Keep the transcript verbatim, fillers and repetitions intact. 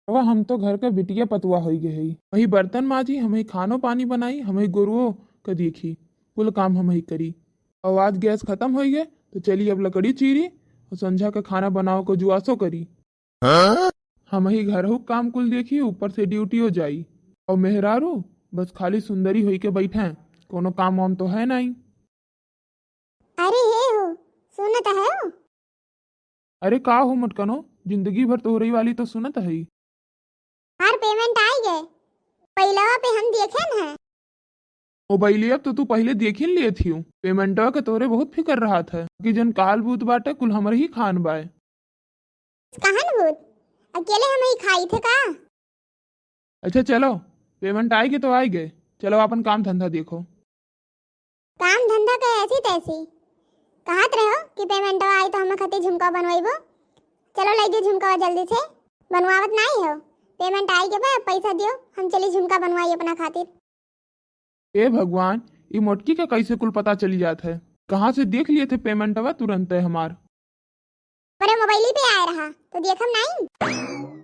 अब हम तो घर के बिटिया पतुआ होई गए हई। हमही बर्तन माजी, हमही खानो पानी बनाई, हमही गोरुओ के देखी, कुल काम हमही करी। और आज गैस खत्म होई गए, तो चली अब लकड़ी चीरी और संझा के खाना बनाओ को जुआसो करी। हमही घरहू काम कुल देखी, ऊपर से ड्यूटियो जाई। और मेहरारू बस खाली सुंदरी होई के बैठे, कोनो काम वाम तो है नहीं। अरे हे हो, सुनत है हो? अरे का हो मोटकनो, जिंदगी भर तोहरई वाली तो सुनत है। हर पेमेंट आई गए, पहिलवा पे हम देखे न है। मोबाइलिया तो तू पहले देखिन लिए थियो, पेमेंटवा के तोरे बहुत फिकर रहत है कि जन काल बूत बाटे कुल हमरे ही खान बाय। कहन भूत, अकेले हम ही खाई थे का? अच्छा चलो, पेमेंट आए के तो आए गए, चलो अपन काम धंधा देखो। काम धंधा के ऐसी तैसी कहत रहो कि पेमेंटवा आई तो हम खातिर झुमका बनवाइबो। चलो लइगे झुमका जल्दी से, बनवावत नहीं हो, पेमेंट आई के बाद पैसा दियो, हम चली झुमका बनवाई अपना खातिर। ए भगवान, ई मोटकी के कैसे कुल पता चली जात है? कहाँ से देख लिए थे पेमेंटवा तुरंत है हमार? अरे मोबाइल पे आए रहा तो देखम नहीं।